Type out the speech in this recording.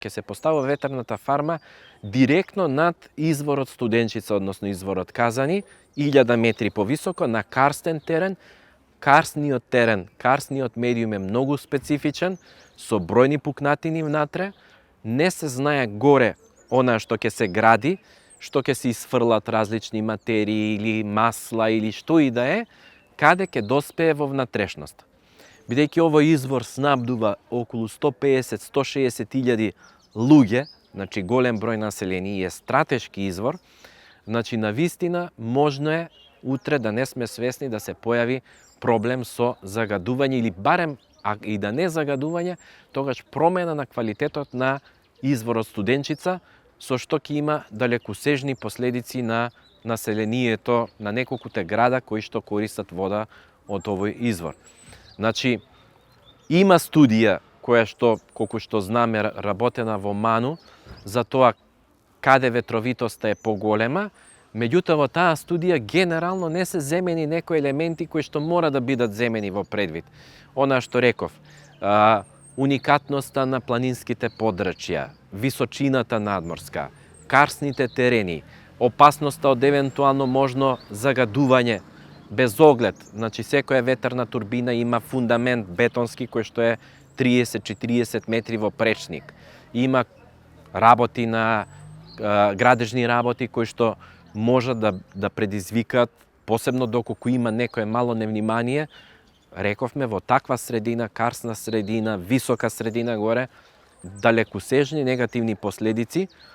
Ќе се поставува ветерната фарма директно над изворот Студенчица, односно изворот Казани, 1000 метри повисоко на карстен терен. Карстниот медиум е многу специфичен, со бројни пукнатини внатре. Не се знае горе она што ќе се гради, што ќе се исфрлат различни материи или масла или што и да е, каде ќе доспее во внатрешноста. Бидејќи овој извор снабдува околу 150-160 илјади луѓе, значи голем број населени и е стратешки извор, значи навистина можно е утре да не сме свесни да се појави проблем со загадување или барем, а и да не загадување, тогаш промена на квалитетот на изворот Студенчица, со што ќе има далекосежни последици на населението на неколкуте града кои што користат вода од овој извор. Значи, има студија која што, колку што знаме, работена во Ману, за тоа каде ветровитоста е поголема, меѓутоа во таа студија генерално не се земени некои елементи кои што мора да бидат земени во предвид. Она што реков, уникатноста на планинските подрачја, височината надморска, карстните терени, опасноста од евентуално можно загадување без оглед. Значи, секоја ветерна турбина има фундамент бетонски кој што е 30-40 метри во пречник. Има работи на градежни работи кои што можат да предизвикат, посебно доколку има некое мало невнимание, рековме во таква средина, карстна средина, висока средина горе, далекосежни негативни последици,